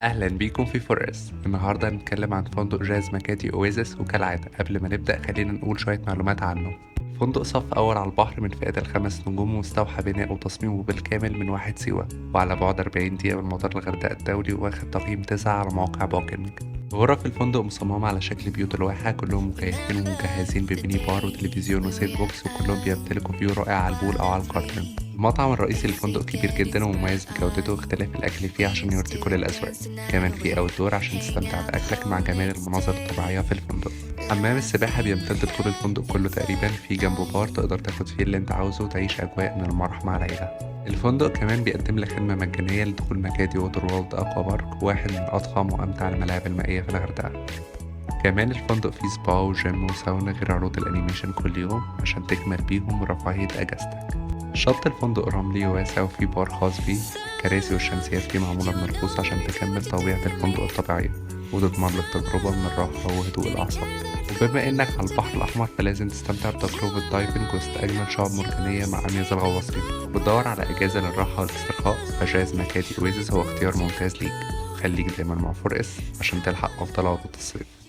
اهلا بيكم في 4S. النهارده هنتكلم عن فندق جاز ماكاتي اويزس، وكالعادة قبل ما نبدا خلينا نقول شوية معلومات عنه. فندق صف اول على البحر من فئة ال5 نجوم، ومستوحى بناء وتصميمه بالكامل من واحة سيوه، وعلى بعد 40 دقيقة من مطار الغردقه الدولي، واخد تقييم 9 على مواقع بوكينج. غرف الفندق مصممة على شكل بيوت الواحة، كلهم مكيفين ومجهزين ب mini bar وتلفزيون و safe box، وكلهم بيمتلكوا view رائع على ال pool أو على ال garden. المطعم الرئيسي للفندق كبير جدا ومميز بجودته واختلاف الأكل فيه عشان يرضي كل الأذواق. كمان في outdoor عشان تستمتع بأكلك مع جمال المناظر الطبيعية في الفندق. حمام السباحة بيمتد بطول الفندق كله تقريبا، في جنبه بار تقدر تاخد فيه اللي انت عاوزه وتعيش أجواء من المرح مع العيلة. الفندق كمان بيقدم لك خدمة مجانية لدخول مكادي Water World Aqua Park، واحد من أضخم وأمتع الملاعب المائية في الغردقة. كمان الفندق فيه سبا و gym وساونا، غير عروض ال animation كل يوم عشان تكمل بيهم رفاهية أجازتك. شط الفندق رملي واسع وفيه بار خاص بيه. الكراسي والشمسيات فيه معمولة من الخوص عشان تكمل طبيعة الفندق الطبيعية وتضمن لك تجربة من الراحة وهدوء الأعصاب. وبما إنك على البحر الأحمر فلازم تستمتع بتجربة diving وسط أجمل شعاب مرجانية مع أميز الغواصين. بتدور على إجازة للراحة والاسترخاء، فجاز مكادي أويزس هو اختيار ممتاز ليك. خليك دايما مع 4S عشان تلحق أفضل عروض الصيف.